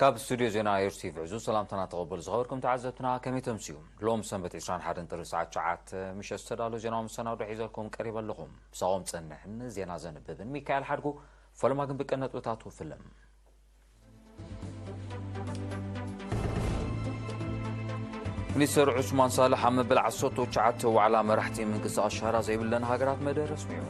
ካብ ስቱድዮ ዜና ኤር ቲ ቪ ዕዙዝ ሰላምታና ተቐበሉ ዝኸበርኩም ተዓዘብትና፣ ከመይ ተምስዩ? ሎም ሰንበት ዕስራን ሓደን ጥሪ ሰዓት ትሽዓተ ምሸት ዝተዳለወ ዜናዊ መሰናዶ ሒዘልኩም ቀሪበ ኣለኹ። ምሳኹም ጸንሕን ዜና ዘንብብን ሚካኤል ሓድጉ። ፈለማ ግን ብቀን ነጥብታቱ ፍልም። ሚኒስተር ዑስማን ሳልሕ ኣብ መበል ዓሰርተ ትሽዓተ ዋዕላ መራሕቲ ምንቅስቓስ ሻራ ዘይብለን ሃገራት መደረ ኣስሚዑ።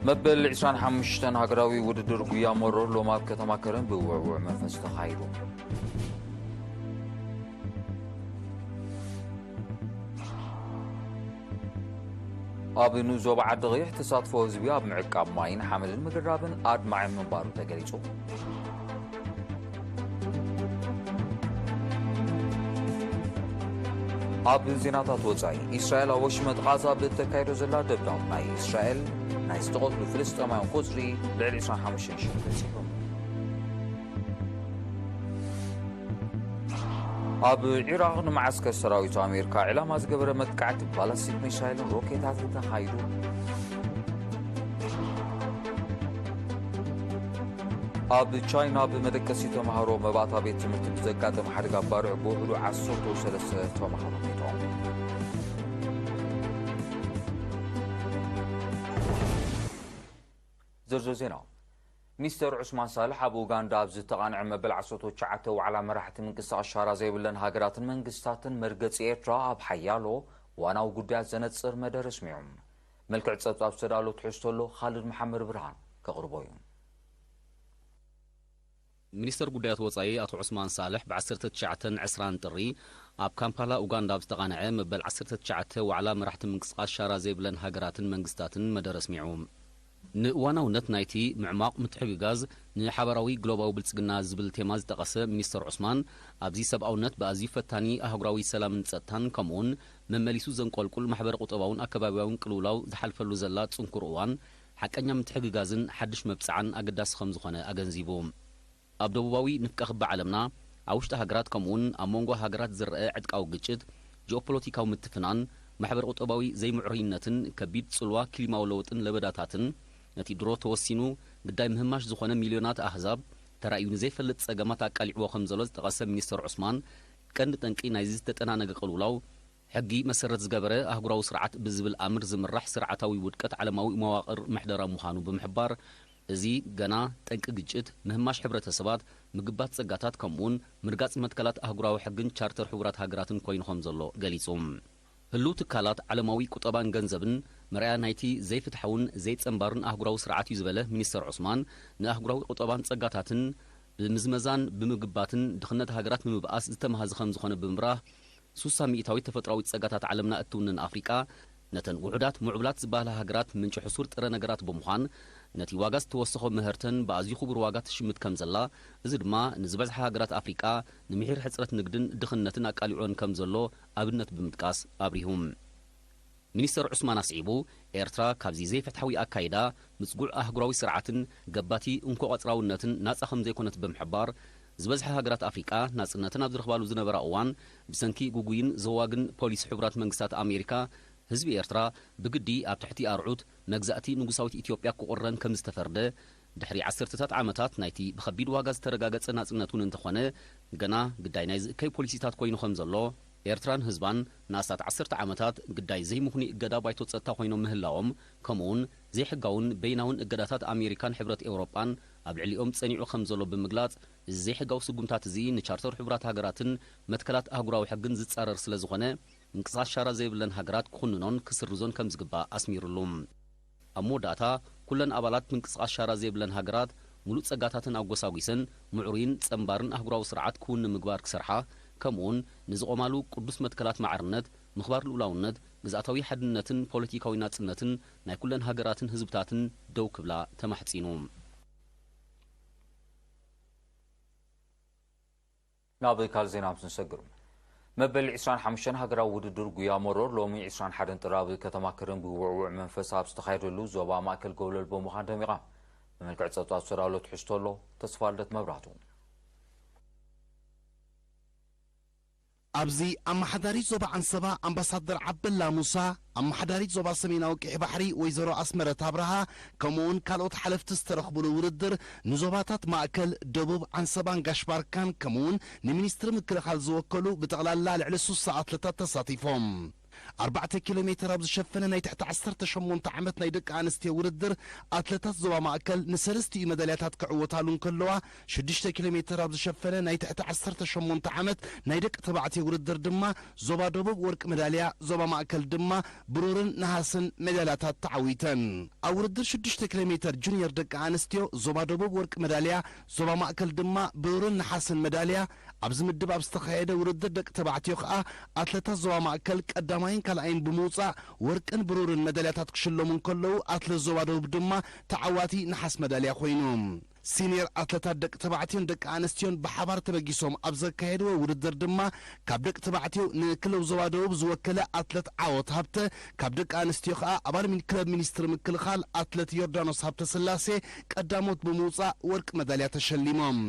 መበል ዕስራን ሓሙሽተን ሃገራዊ ውድድር ጉያ መሮር ሎም ኣብ ከተማ ከረን ብውዕውዕ መንፈስ ተኻይዱ። ኣብ ንኡስ ዞባ ዓዲ ቐይሕ ተሳትፎ ህዝቢ ኣብ ምዕቃብ ማይን ሓመድን ምግራብን ኣድማዒ ምንባሩ ተገሊጹ። ኣብ ዜናታት ወጻኢ፣ እስራኤል ኣብ ወሽመጥ ቓዛ ብእተካይዶ ዘላ ደብዳብ ናይ እስራኤል ናይ ዝተቐትሉ ፍልስጤማውያን ቁጽሪ ልዕሊ ዕስራን ሓሙሽተን ሽሕ በጺሑ። ኣብ ዒራቕ ንመዓስከር ሰራዊት ኣሜሪካ ዕላማ ዝገበረ መጥቃዕቲ ባላስቲክ ሚሳይልን ሮኬታትን ተኻይዱ። ኣብ ቻይና ብመደቀሲ ተምሃሮ መባእታ ቤት ትምህርቲ ብዘጋጠመ ሓደጋ ባርዕ ብውሕዱ ዓሰርተ ሰለስተ ተምሃሮ ሞይቶም። ዝርዝር ዜና። ሚኒስተር ዑስማን ሳልሕ ኣብ ኡጋንዳ ኣብ ዝተቓንዐ መበል ዓሰርተ ትሽዓተ ዋዕላ መራሕቲ ምንቅስቓስ ሻራ ዘይብለን ሃገራትን መንግስታትን መርገጺ ኤርትራ ኣብ ሓያሎ ዋናዊ ጉዳያት ዘነጽር መደረ ኣስሚዑ። መልክዕ ጸብጻብ ዝተዳሎ ትሕዝቶ ኣሎ፣ ካልድ መሓመድ ብርሃን ከቕርቦ እዩ። ሚኒስተር ጉዳያት ወጻኢ ኣቶ ዑስማን ሳልሕ ብ ዓሰርተ ትሽዓተን ዕስራን ጥሪ ኣብ ካምፓላ ኡጋንዳ ኣብ ዝተቓንዐ መበል ዓሰርተ ትሽዓተ ዋዕላ መራሕቲ ምንቅስቓስ ሻራ ዘይብለን ሃገራትን መንግስታትን መደረ ኣስሚዑ። ንእዋናውነት ናይቲ ምዕማቕ ምትሕግጋዝ ንሓባራዊ ግሎባዊ ብልጽግና ዝብል ቴማ ዝጠቐሰ ሚኒስተር ዑስማን፣ ኣብዚ ሰብኣውነት ብኣዝዩ ፈታኒ ኣህጉራዊ ሰላምን ጸጥታን ከምኡውን መመሊሱ ዘንቆልቁል ማሕበረ ቁጠባውን ኣከባቢያውን ቅልውላው ዝሓልፈሉ ዘላ ጽንኩር እዋን፣ ሓቀኛ ምትሕግጋዝን ሓድሽ መብጽዓን ኣገዳሲ ከም ዝኾነ ኣገንዚቡ። ኣብ ደቡባዊ ንፍቀ ክቢ ዓለምና፣ ኣብ ውሽጢ ሃገራት ከምኡውን ኣብ መንጎ ሃገራት ዝረአ ዕጥቃዊ ግጭት፣ ጂኦፖለቲካዊ ምትፍናን፣ ማሕበረ ቁጠባዊ ዘይምዕሩይነትን ከቢድ ጽልዋ ክሊማዊ ለውጥን ለበዳታትን፣ ነቲ ድሮ ተወሲኑ ግዳይ ምህማሽ ዝኾነ ሚልዮናት ኣህዛብ ተራእዩ ንዘይፈልጥ ጸገማት ኣቃሊዕዎ ከም ዘሎ ዝጠቐሰ ሚኒስተር ዑስማን፣ ቀንዲ ጠንቂ ናይዚ ዝተጠናነገ ቅልውላው፣ ሕጊ መሰረት ዝገበረ ኣህጉራዊ ስርዓት ብዝብል ኣምር ዝምራሕ ስርዓታዊ ውድቀት ዓለማዊ መዋቕር ምሕደራ ምዃኑ ብምሕባር፣ እዚ ገና ጠንቂ ግጭት፣ ምህማሽ ሕብረተሰባት፣ ምግባት ጸጋታት ከምኡውን ምርጋጽ መትከላት ኣህጉራዊ ሕግን ቻርተር ሕቡራት ሃገራትን ኮይኑ ከም ዘሎ ገሊጹ። ህሉው ትካላት ዓለማዊ ቁጠባን ገንዘብን መርኣያ ናይቲ ዘይፍትሓውን ዘይጸንባርን ኣህጉራዊ ስርዓት እዩ ዝበለ ሚኒስተር ዑስማን፣ ንኣህጉራዊ ቁጠባን ጸጋታትን ብምዝመዛን ብምግባትን ድኽነት ሃገራት ንምብኣስ ዝተመሃዘ ከም ዝኾነ ብምብራህ፣ ሱሳ ሚእታዊት ተፈጥሮኣዊት ጸጋታት ዓለምና እትውንን ኣፍሪቃ፣ ነተን ውሑዳት ምዕቡላት ዝበሃላ ሃገራት ምንጪ ሕሱር ጥረ ነገራት ብምዃን፣ ነቲ ዋጋ ዝተወሰኾ ምህርተን ብኣዝዩ ክቡር ዋጋ ትሽምት ከም ዘላ፣ እዚ ድማ ንዝበዝሓ ሃገራት ኣፍሪቃ ንምሒር ሕጽረት ንግድን ድኽነትን ኣቃሊዑወን ከም ዘሎ ኣብነት ብምጥቃስ ኣብሪሁ። ሚኒስተር ዑስማን ኣስዒቡ፣ ኤርትራ ካብዚ ዘይፍትሓዊ ኣካይዳ፣ ምጽጉዕ ኣህጉራዊ ስርዓትን ገባቲ እንኮ-ቀጽራውነትን ናጻ ከም ዘይኮነት ብምሕባር፣ ዝበዝሓ ሃገራት ኣፍሪቃ ናጽነተን ኣብ ዝረኽባሉ ዝነበራ እዋን፣ ብሰንኪ ግጉይን ዘዋግን ፖሊሲ ሕቡራት መንግስታት ኣሜሪካ፣ ህዝቢ ኤርትራ ብግዲ ኣብ ትሕቲ ኣርዑት መግዛእቲ ንጉሳዊት ኢትዮጵያ ክቑረን ከም ዝተፈርደ፣ ድሕሪ ዓሰርተታት ዓመታት ናይቲ ብኸቢድ ዋጋ ዝተረጋገጸ ናጽነት እውን እንተኾነ፣ ገና ግዳይ ናይ ዝእከይ ፖሊሲታት ኮይኑ ከም ዘሎ፣ ኤርትራን ህዝባን ንኣስታት ዓሰርተ ዓመታት ግዳይ ዘይምኽኑይ እገዳ ባይቶ ጸጥታ ኮይኖም ምህላዎም፣ ከምኡውን ዘይሕጋውን በይናውን እገዳታት ኣሜሪካን ሕብረት ኤውሮጳን ኣብ ልዕሊኦም ጸኒዑ ከም ዘሎ ብምግላጽ፣ እዚ ዘይሕጋዊ ስጉምታት እዚ ንቻርተር ሕቡራት ሃገራትን መትከላት ኣህጉራዊ ሕግን ዝጻረር ስለ ዝኾነ፣ ምንቅስቓስ ሻራ ዘይብለን ሃገራት ክኹንኖን ክስርዞን ከም ዝግባእ ኣስሚሩሉ። ኣብ መወዳእታ፣ ኩለን ኣባላት ምንቅስቓስ ሻራ ዘይብለን ሃገራት፣ ምሉእ ጸጋታተን ኣጎሳጒሰን፣ ምዕሩይን ጸንባርን ኣህጉራዊ ስርዓት ክውን ንምግባር ክሰርሓ፣ ከምኡውን ንዝቖማሉ ቅዱስ መትከላት ማዕርነት፣ ምኽባር ልኡላውነት፣ ግዝኣታዊ ሓድነትን ፖለቲካዊ ናጽነትን ናይ ኩለን ሃገራትን ህዝብታትን ደው ክብላ ተማሕጺኑ። ናብ ካልእ ዜና ምስ ንሰግር፣ መበል ዕስራን ሓሙሽተን ሃገራዊ ውድድር ጉያ መሮር ሎሚ ዕስራን ሓደን ጥሪ ኣብ ከተማ ከረን ብውዕውዕ መንፈስ ኣብ ዝተኻየደሉ ዞባ ማእከል ጎብለል ብምዃን ደሚቓ። ብመልክዕ ጸብጻብ ዝተዳሎ ትሕዝቶ ኣሎ፣ ተስፋልደት መብራህቱ። ኣብዚ ኣመሓዳሪት ዞባ ዓንሰባ ኣምባሳደር ዓበላ ሙሳ፣ ኣመሓዳሪት ዞባ ሰሜናዊ ቀይሕ ባሕሪ ወይዘሮ ኣስመረት ኣብርሃ፣ ከምኡውን ካልኦት ሓለፍቲ ዝተረኽቡሉ ውድድር፣ ንዞባታት ማእከል፣ ደቡብ፣ ዓንሰባን ጋሽ ባርካን፣ ከምኡውን ንሚኒስትሪ ምክልኻል ዝወከሉ ብጠቕላላ ልዕሊ ሱሳ ኣትለታት ተሳቲፎም። ኣርባዕተ ኪሎ ሜትር ኣብ ዝሸፈነ ናይ ትሕቲ ዓሰርተ ሸሞንተ ዓመት ናይ ደቂ ኣንስትዮ ውድድር፣ ኣትለታት ዞባ ማእከል ንሰለስቲኡ መዳልያታት ክዕወታሉ እንከለዋ፣ ሽዱሽተ ኪሎ ሜትር ኣብ ዝሸፈነ ናይ ትሕቲ ዓሰርተ ሸሞንተ ዓመት ናይ ደቂ ተባዕትዮ ውድድር ድማ፣ ዞባ ደቡብ ወርቂ መዳልያ፣ ዞባ ማእከል ድማ ብሩርን ነሃስን መዳልያታት ተዓዊተን። ኣብ ውድድር ሽዱሽተ ኪሎ ሜትር ጁኒየር ደቂ ኣንስትዮ፣ ዞባ ደቡብ ወርቂ መዳልያ፣ ዞባ ማእከል ድማ ብሩርን ነሓስን መዳልያ፣ ኣብዚ ምድብ ኣብ ዝተኻየደ ውድድር ደቂ ተባዕትዮ ከኣ፣ ኣትለታት ዞባ ማእከል ቀዳማይን ካልኣይን ብምውጻእ፣ ወርቅን ብሩርን መዳልያታት ክሽለሙ እንከለዉ፣ ኣትለት ዞባ ደቡብ ድማ ተዓዋቲ ነሓስ መዳልያ ኮይኑ። ሲኒየር ኣትለታት ደቂ ተባዕትዮን ደቂ ኣንስትዮን ብሓባር ተበጊሶም ኣብ ዘካየድዎ ውድድር ድማ፣ ካብ ደቂ ተባዕትዮ ንክለብ ዞባ ደቡብ ዝወከለ ኣትለት ዓወት ሃብተ፣ ካብ ደቂ ኣንስትዮ ከኣ ኣባል ሚን-፣ ክለብ ሚኒስትሪ ምክልኻል ኣትለት ዮርዳኖስ ሃብተ ስላሴ ቀዳሞት ብምውጻእ ወርቂ መዳልያ ተሸሊሞም።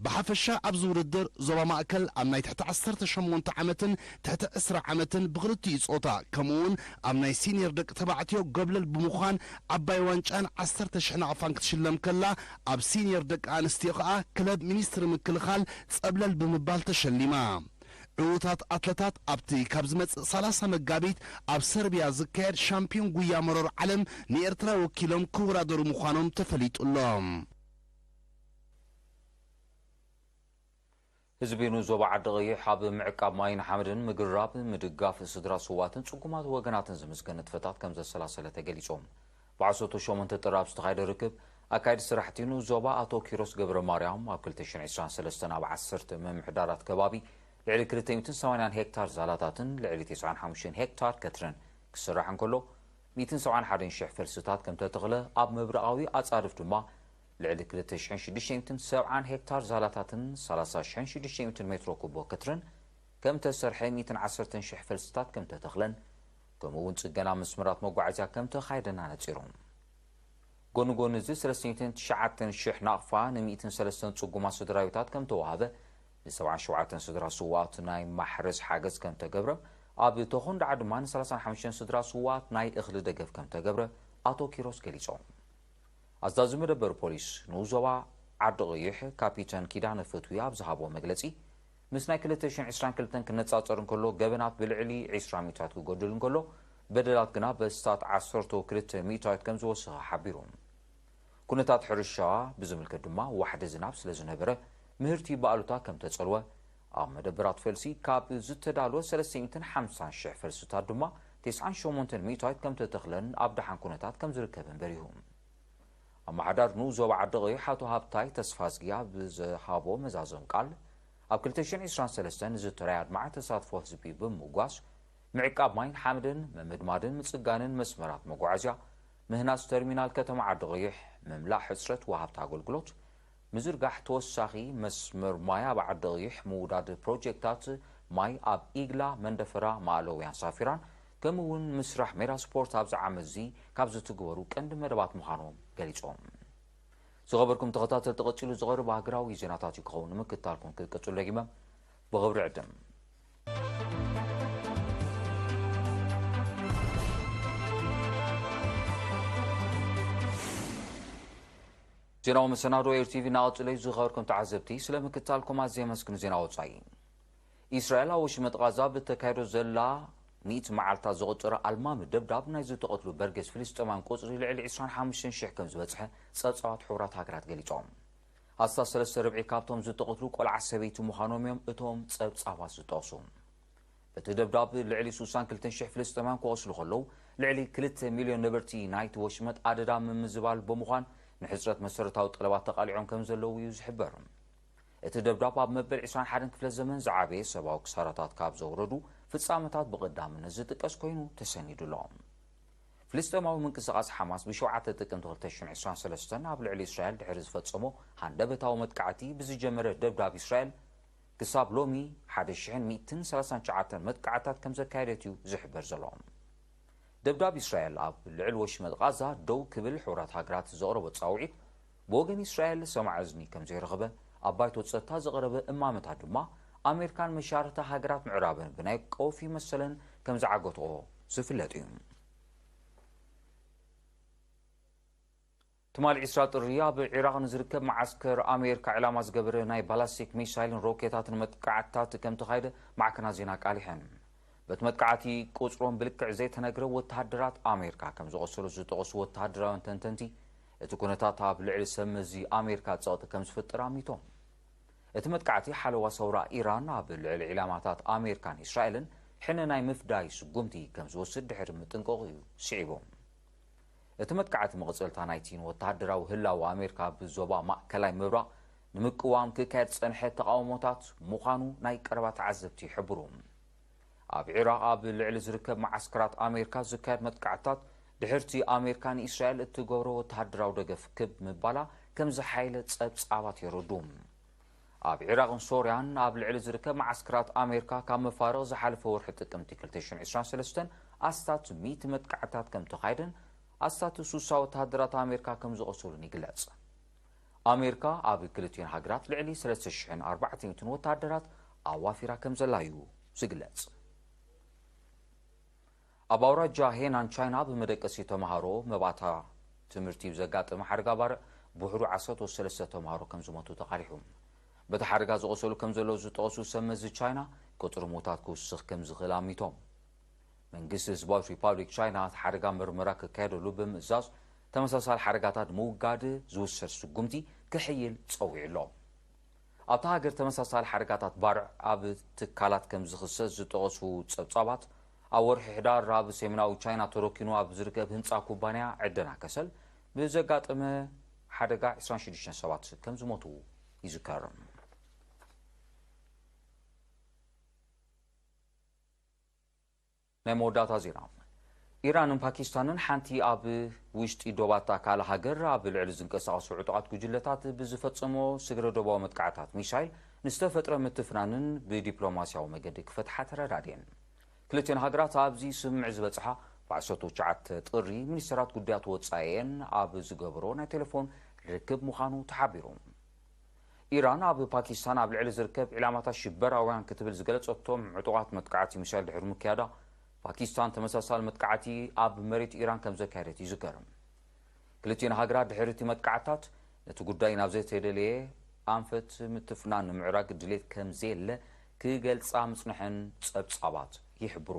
ብሓፈሻ ኣብዚ ውድድር ዞባ ማእከል ኣብ ናይ ትሕቲ ዓሰርተ ሸሞንተ ዓመትን ትሕቲ ዕስራ ዓመትን ብኽልቲኡ ጾታ፣ ከምኡውን ኣብ ናይ ሲኒየር ደቂ ተባዕትዮ ጎብለል ብምዃን ዓባይ ዋንጫን ዓሰርተ ሽሕ ናቕፋን ክትሽለም ከላ፣ ኣብ ሲኒየር ደቂ ኣንስትዮ ከኣ ክለብ ሚኒስትሪ ምክልኻል ጸብለል ብምባል ተሸሊማ። ዕዉታት ኣትለታት ኣብቲ ካብ ዝመጽእ ሰላሳ መጋቢት ኣብ ሰርቢያ ዝካየድ ሻምፒዮን ጉያ መሮር ዓለም ንኤርትራ ወኪሎም ክወዳደሩ ምዃኖም ተፈሊጡ ኣሎ። ህዝቢ ንዞባ ዓዲ ቀይሕ ኣብ ምዕቃብ ማይን ሓመድን ምግርራብ፣ ምድጋፍ ስድራ ስውኣትን ጽጉማት ወገናትን ዝምዝገን ንጥፈታት ከም ዘሰላሰለ ተገሊጾም። ብዓሰርተ ሸሞንተ ጥሪ ኣብ ዝተኻየደ ርክብ፣ ኣካየዲ ስራሕቲ ንዞባ ኣቶ ኪሮስ ገብረ ማርያም፣ ኣብ ክልተ ሽሕን ዕስራን ሰለስተን ኣብ ዓሰርተ ምምሕዳራት ከባቢ ልዕሊ ክልተ ሚእትን ሰማንያን ሄክታር ዛላታትን ልዕሊ ተስዓን ሓሙሽተን ሄክታር ከትርን ክስራሕ እንከሎ፣ ሚእትን ሰብዓን ሓደን ሽሕ ፈልስታት ከም ተተኽለ፣ ኣብ ምብራቓዊ ኣጻድፍ ድማ ልዕሊ ክልተ ሽሕን ሽዱሽተ ሚእትን ሰብዓን ሄክታር ዛላታትን ሰላሳ ሽሕን ሽዱሽተ ሚእትን ሜትሮ ኩቦ ከትርን ከም ተሰርሐ፣ ሚእትን ዓሰርተን ሽሕ ፈልስታት ከም ተተኽለን፣ ከምኡ እውን ጽገና መስመራት መጓዓዝያ ከም ተኻየደን ኣነጺሮም። ጎኒ ጎኒ እዚ፣ ሰለስተ ሚእትን ትሽዓተን ሽሕ ናቕፋ ንሚእትን ሰለስተን ጽጉማት ስድራቤታት ከም ተዋህበ፣ ንሰብዓን ሸውዓተን ስድራ ስውኣት ናይ ማሕረስ ሓገዝ ከም ተገብረ፣ ኣብ ተኾንዳዓ ድማ ንሰላሳን ሓሙሽተን ስድራ ስውኣት ናይ እኽሊ ደገፍ ከም ተገብረ ኣቶ ኪሮስ ገሊጾም። ኣዛዚ መደበር ፖሊስ ንኡስ ዞባ ዓዲ ቐይሕ ካፒተን ኪዳነ ፍትዊ ኣብ ዝሃቦ መግለጺ፣ ምስ ናይ ክልተ ሽሕን ዕስራን ክልተን ክነጻጸር እንከሎ፣ ገበናት ብልዕሊ ዕስራ ሚእታዊት ክጎድል እንከሎ፣ በደላት ግና በስታት ዓሰርተ ክልተ ሚእታዊት ከም ዝወሰኸ ሓቢሩ። ኩነታት ሕርሻ ብዝምልከት ድማ፣ ዋሕዲ ዝናብ ስለ ዝነበረ፣ ምህርቲ ብኣሉታ ከም ተጸልወ፣ ኣብ መደበራት ፈልሲ ካብ ዝተዳልወ ሰለስተ ሚእትን ሓምሳን ሽሕ ፈልስታት ድማ፣ ተስዓን ሸሞንተን ሚእታዊት ከም ተተኽለን ኣብ ደሓን ኩነታት ከም ዝርከብን በሪሁ። ኣመሓዳር ንኡስ ዞባ ዓዲ ቐይሕ ኣቶ ሃብታይ ተስፋዝጊ ኣብ ዝሃቦ መዛዘም ቃል፣ ኣብ ክልተ ሽሕን ዕስራን ሰለስተን ዝተራእየ ኣድማዒ ተሳትፎ ህዝቢ ብምውጓስ፣ ምዕቃብ ማይን ሓመድን፣ ምምድማድን ምጽጋንን መስመራት መጓዓዝያ፣ ምህናጽ ተርሚናል ከተማ ዓዲ ቐይሕ፣ ምምላእ ሕጽረት ወሃብቲ ኣገልግሎት፣ ምዝርጋሕ ተወሳኺ መስመር ማይ ኣብ ዓዲ ቐይሕ፣ ምውዳድ ፕሮጀክታት ማይ ኣብ ኢግላ፣ መንደፈራ፣ ማእለውያን ሳፊራን፣ ከምኡ እውን ምስራሕ ሜዳ ስፖርት ኣብዚ ዓመት እዚ ካብ ዝትግበሩ ቀንዲ መደባት ምዃኖም ገሊጾም። ዝኸበርኩም ተኸታተልቲ፣ ቀጺሉ ዝቐርብ ሃገራዊ ዜናታት እዩ ክኸውን። ንምክትታልኩም ክትቅጽሉ ደጊመ ብኽብሪ ዕድም። ዜናዊ መሰናዶ ኤር ቲቪ እናቐጸለ እዩ። ዝኸበርኩም ተዓዘብቲ፣ ስለ ምክትታልኩም ኣዝየ የመስግን። ዜና ወጻኢ። ኢስራኤል ኣብ ወሽመጥ ቓዛ ብተካይዶ ዘላ ሚእቲ መዓልታት ዘቑጸረ ኣልማሚ ደብዳብ፣ ናይ ዝተቐትሉ በርገስ ፍልስጤማውያን ቁጽሪ ልዕሊ ዕስራን ሓሙሽተን ሽሕ ከም ዝበጽሐ ጸብጻባት ሕቡራት ሃገራት ገሊጾም። ኣስታት ሰለስተ ርብዒ ካብቶም ዝተቐትሉ ቆልዓ ሰበይቲ ምዃኖም እዮም እቶም ጸብጻባት ዝጠቕሱ። እቲ ደብዳብ ልዕሊ ስሳን ክልተን ሽሕ ፍልስጤማውያን ክቖስሉ ከለዉ፣ ልዕሊ ክልተ ሚልዮን ነበርቲ ናይቲ ወሽመጥ ኣደዳ ምምዝባል ብምዃን፣ ንሕጽረት መሰረታዊ ጠለባት ተቓሊዖም ከም ዘለዉ እዩ ዝሕበር። እቲ ደብዳብ ኣብ መበል ዕስራን ሓደን ክፍለ ዘመን ዝዓበየ ሰብኣዊ ክሳራታት ካብ ዘውረዱ ፍጻመታት ብቐዳምነት ዝጥቀስ ኮይኑ ተሰኒዱ ኣሎ። ፍልስጤማዊ ምንቅስቓስ ሓማስ ብሸውዓተ ጥቅምቲ ክልተ ሽሕን ዕስራን ሰለስተን ኣብ ልዕሊ እስራኤል ድሕሪ ዝፈጸሞ ሃንደበታዊ መጥቃዕቲ ብዝጀመረ ደብዳብ፣ እስራኤል ክሳብ ሎሚ ሓደ ሽሕን ሚእትን ሰላሳን ትሽዓተን መጥቃዕትታት ከም ዘካየደት እዩ ዝሕበር ዘሎ። ደብዳብ እስራኤል ኣብ ልዕሊ ወሽመጥ ቓዛ ደው ክብል ሕቡራት ሃገራት ዘቕረቦ ጻውዒት፣ ብወገን እስራኤል ሰማዒ እዝኒ ከም ዘይረኸበ፣ ኣብ ባይቶ ጸጥታ ዝቐረበ እማመታት ድማ ኣሜሪካን መሻርኽቲ ሃገራት ምዕራብን ብናይ ቀውፊ መሰለን ከም ዝዓገትኦ ዝፍለጥ እዩ። ትማሊ ዕስራ ጥሪ ኣብ ዒራቕ ንዝርከብ መዓስከር ኣሜሪካ ዕላማ ዝገበረ ናይ ባላስቲክ ሚሳይልን ሮኬታትን መጥቃዕትታት ከም ተኻይደ ማዕከናት ዜና ኣቃሊሐን። በቲ መጥቃዕቲ ቁጽሮም ብልክዕ ዘይተነግረ ወተሃደራት ኣሜሪካ ከም ዝቖሰሉ ዝጠቐሱ ወተሃደራውያን ተንተንቲ፣ እቲ ኩነታት ኣብ ልዕሊ ሰብ መዚ ኣሜሪካ ጸቕጢ ከም ዝፈጥር ኣሚቶም። እቲ መጥቃዕቲ ሓለዋ ሰውራ ኢራን ኣብ ልዕሊ ዒላማታት ኣሜሪካን እስራኤልን ሕነ ናይ ምፍዳይ ስጉምቲ ከም ዝወስድ ድሕሪ ምጥንቀቑ እዩ ስዒቡ። እቲ መጥቃዕቲ መቐጸልታ ናይቲ ንወተሃደራዊ ህላወ ኣሜሪካ ኣብ ዞባ ማእከላይ ምብራቕ ንምቅዋም ክካየድ ዝጸንሐ ተቓውሞታት ምዃኑ ናይ ቀረባ ተዓዘብቲ ይሕብሩ። ኣብ ዒራቕ ኣብ ልዕሊ ዝርከብ መዓስከራት ኣሜሪካ ዝካየድ መጥቃዕትታት ድሕርቲ ኣሜሪካ ንእስራኤል እትገብሮ ወተሃደራዊ ደገፍ ክብ ምባላ ከም ዝሓየለ ጸብጻባት የረዱ። ኣብ ዒራቕን ሶርያን ኣብ ልዕሊ ዝርከብ መዓስከራት ኣሜሪካ ካብ መፋርቕ ዝሓለፈ ወርሒ ጥቅምቲ ክልተ ሽሕን ዕስራን ሰለስተን ኣስታት ሚእቲ መጥቃዕትታት ከም ተኻይደን ኣስታት ሱሳ ወተሃደራት ኣሜሪካ ከም ዝቖሰሉን ይግለጽ። ኣሜሪካ ኣብ ክልቲኦን ሃገራት ልዕሊ ሰለስተ ሽሕን ኣርባዕተ ሚእትን ወተሃደራት ኣዋፊራ ከም ዘላ እዩ ዝግለጽ። ኣብ ኣውራጃ ሄናን ቻይና ብመደቀሲ ተምሃሮ መባእታ ትምህርቲ ብዘጋጠመ ሓደጋ ባርዕ ብውሕዱ ዓሰርተ ሰለስተ ተምሃሮ ከም ዝሞቱ ተቓሊሑ። በቲ ሓደጋ ዝቖሰሉ ከም ዘለዉ ዝጠቐሱ ሰብ መዚ ቻይና፣ ቁጽሪ ምዉታት ክውስኽ ከም ዝኽእል ኣሚቶም። መንግስቲ ህዝባዊት ሪፓብሊክ ቻይና እቲ ሓደጋ ምርመራ ክካየደሉ ብምእዛዝ፣ ተመሳሳሊ ሓደጋታት ንምውጋድ ዝውሰድ ስጉምቲ ክሕይል ጸዊዑ ኣሎ። ኣብታ ሃገር ተመሳሳሊ ሓደጋታት ባርዕ ኣብ ትካላት ከም ዝኽሰት ዝጠቐሱ ጸብጻባት፣ ኣብ ወርሒ ሕዳር ኣብ ሰሜናዊ ቻይና ተሮኪኑ ኣብ ዝርከብ ህንጻ ኩባንያ ዕደና ከሰል ብዘጋጠመ ሓደጋ ዕስራን ሽዱሽተን ሰባት ከም ዝሞቱ ይዝከር። ናይ መወዳእታ ዜና። ኢራንን ፓኪስታንን ሓንቲ ኣብ ውሽጢ ዶባት ኣካል ሃገር ኣብ ልዕሊ ዝንቀሳቐሱ ዕጡቓት ጉጅለታት ብዝፈጸሞ ስግረ ዶባዊ መጥቃዕታት ሚሳይል ንዝተፈጥረ ምትፍናንን ብዲፕሎማስያዊ መገዲ ክፈትሓ ተረዳድየን። ክልቲኦን ሃገራት ኣብዚ ስምምዕ ዝበጽሓ ብዓሰርተ ትሽዓተ ጥሪ ሚኒስተራት ጉዳያት ወጻኢኤን ኣብ ዝገበሮ ናይ ቴሌፎን ርክብ ምዃኑ ተሓቢሩ። ኢራን ኣብ ፓኪስታን ኣብ ልዕሊ ዝርከብ ዒላማታት ሽበራውያን ክትብል ዝገለጸቶም ዕጡቓት መጥቃዕቲ ሚሳይል ድሕሪ ምክያዳ፣ ፓኪስታን ተመሳሳሊ መጥቃዕቲ ኣብ መሬት ኢራን ከም ዘካየደት ይዝከር። ክልቲኦን ሃገራት ድሕሪ እቲ መጥቃዕታት ነቲ ጉዳይ ናብ ዘይተደለየ ኣንፈት ምትፍናን ንምዕራግ ድሌት ከም ዘየለ ክገልጻ ምጽንሐን ጸብጻባት ይሕብሩ።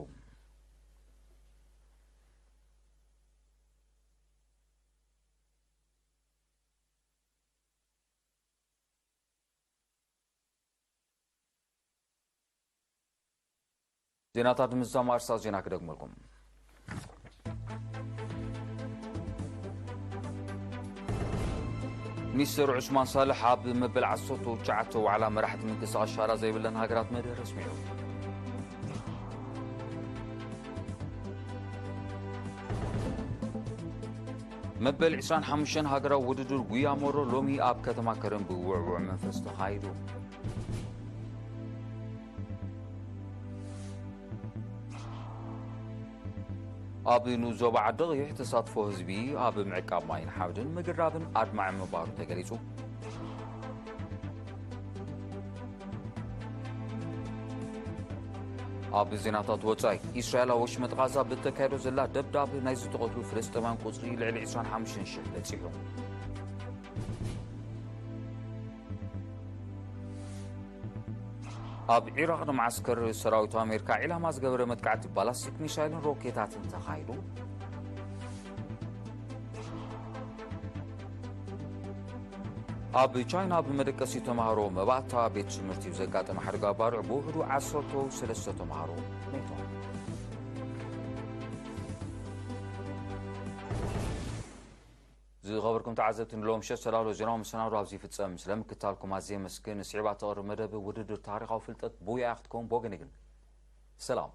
ዜናታት ንምዝዛም ኣርእስታት ዜና ክደግመልኩም። ሚኒስትር ዑስማን ሳልሕ ኣብ መበል ዓሰርተ ትሽዓተ ዋዕላ መራሕቲ ምንቅስቓስ ሻራ ዘይብለን ሃገራት መደረ ኣስሚዑ። መበል ዕስራን ሓሙሽተን ሃገራዊ ውድድር ጉያ ሞሮ ሎሚ ኣብ ከተማ ከረን ብውዕዉዕ መንፈስ ተኻይዱ። ኣብ ንኡስ ዞባ ዓዲ ቕይሕ ተሳትፎ ህዝቢ ኣብ ምዕቃብ ማይን ሓመድን ምግራብን ኣድማዒ ምንባሩ ተገሊጹ። ኣብ ዜናታት ወጻኢ፣ እስራኤል ኣብ ወሽመጥ ቓዛ ብተካይዶ ዘላ ደብዳብ ናይ ዝተቐትሉ ፍልስጤማውያን ቁጽሪ ልዕሊ ዕስራን ሓሙሽተን ሽሕ በጺሑ። ኣብ ዒራቕ ንመዓስከር ሰራዊት ኣሜሪካ ዒላማ ዝገበረ መጥቃዕቲ ባላስቲክ ሚሳይልን ሮኬታትን ተኻይዱ። ኣብ ቻይና ብመደቀሲ ተምሃሮ መባእታ ቤት ትምህርቲ ብዘጋጠመ ሓደጋ ባርዕ ብውሕዱ ዓሰርተ ሰለስተ ተምሃሮ ሞይቶም። ዝኸበርኩም ተዓዘብቲ፣ ንሎሚ ምሸት ዝተዳለወ ዜናዊ መሰናዶ ኣብዚ ይፍጸም። ስለ ምክታልኩም ኣዝየ የመስግን። ስዒባ ተቕርብ መደብ ውድድር ታሪኻዊ ፍልጠት ብውያኣ ክትከውን ብወገነይ ግን ሰላም።